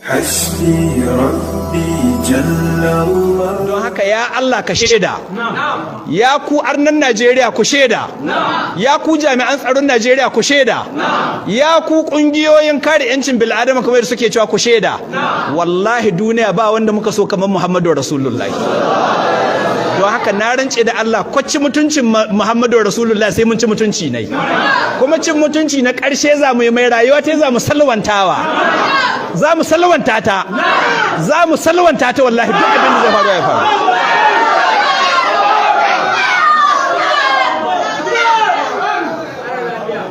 حسبي ربي جل الله. Don haka, ya Allah, ka shaida. Ya ku arnan Najeriya, ku shaida. Ya ku jami'an tsaron Najeriya, ku shaida. Ya ku kungiyoyin kare yancin bil'adama, kamar yadda suke cewa, ku shaida. Wallahi duniya ba wanda muka so kamar Muhammadu Rasulullahi. Don haka na rance da Allah, kwacci mutuncin Muhammadu Rasulullah, sai mun ci mutunci ne, kuma cin mutunci na ƙarshe za mu yi mai. Rayuwa ta za mu salwantawa, za mu salwanta ta, za mu salwanta ta. Wallahi duk abin da zai faru ya faru.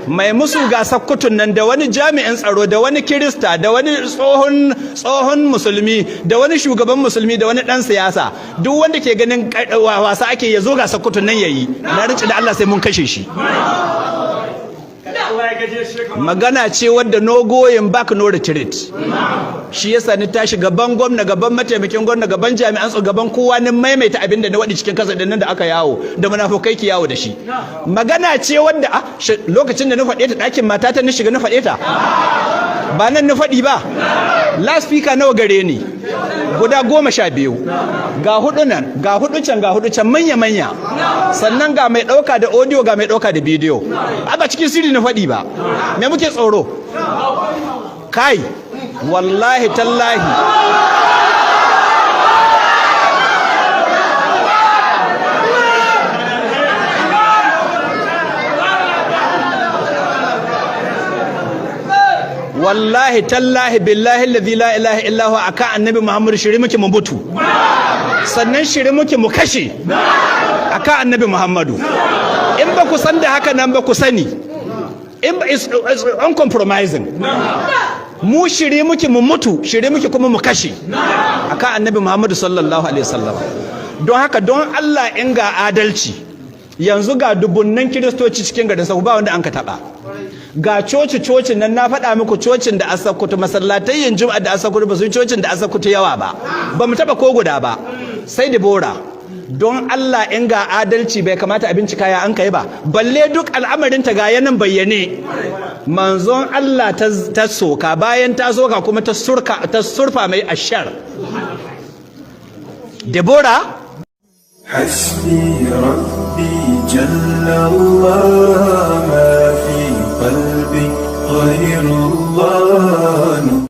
Mai musu, ga sakkutun nan da wani jami'in tsaro, da wani Kirista, da wani tsohon musulmi, da wani shugaban musulmi, da wani dan siyasa. Duk wanda ke ganin wasa ake, ya zo, ga sakkutun nan yayi. Na rinci da Allah sai mun kashe shi. Magana ce wadda no going back, no retreat. Shi yasa ni tashi gaban gwamna, gaban mataimakin gwamna, gaban jami'an tsaro, gaban kowa, ni maimaita abin da na wadi cikin kasa nan da aka yawo da munafukai ki yawo da shi. Magana ce wadda lokacin da na faɗe ta, ɗakin matata ni shiga na faɗe ta, ba nan na faɗi ba. Loudspeaker nawa gare ni? Guda 12. Ga hudu nan, ga hudu can, ga hudu can, manya manya. Sannan ga mai ɗauka da audio, ga mai ɗauka da bidiyo. A ba cikin sirri na faɗi ba. Me muke tsoro? Kai, wallahi tallahi, wallahi tallahi, billahi allazi la ilaha illa huwa, aka Annabi Muhammad shiri muke mu mutu, sannan shiri muke mu kashe aka Annabi Muhammadu. In ba ku san da haka nan ba, ku sani in ba is uncompromising. Mu shiri muke mu mutu, shiri muke kuma mu kashe aka Annabi Muhammadu sallallahu alaihi wasallam. Don haka, don Allah, in ga adalci, yanzu ga dubunnan Kiristoci cikin garin Sahu, ba wanda an ka taba. Ga coci cocin nan, na faɗa muku, cocin da Asakutu, masallatai yin Juma'a da Asakutu ba su cocin da Asakutu yawa ba, ba mu taba ko guda ba sai Dibora. Don Allah, in ga adalci, bai kamata a bincika ya an kai ba? Balle duk al'amarin ta ga yanan bayyane. Manzon Allah ta soka, bayan ta soka kuma ta surka, ta surfa mai ashar, Debora. حسبي ربي جل الله، ما في قلبي غير الله.